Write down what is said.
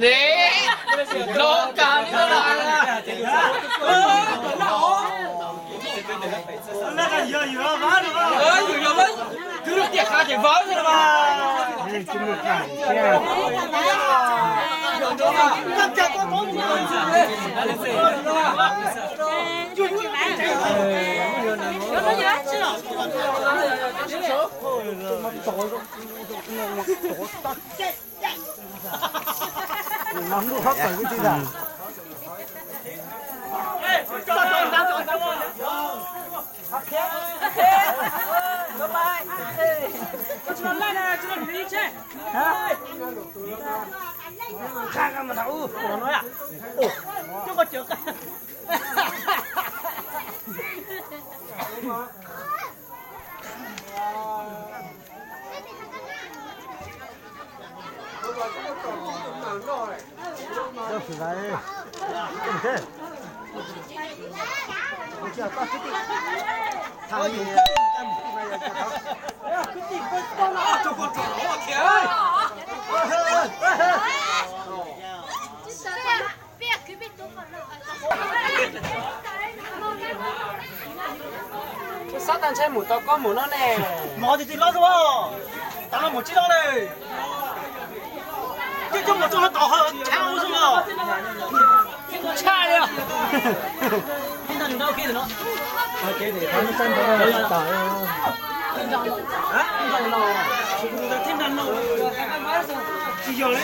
Ne, los kag li no na. Twb tiam qab ces vawv xwb los mas. Xob tag ntshai mus tau koj mus no ne. Mov tis tis loj dua, tas no mus tsis loj ne. Coj coj mus tso no tom ho tshab ua xwb os. Tshaj li os. Tsis yog li.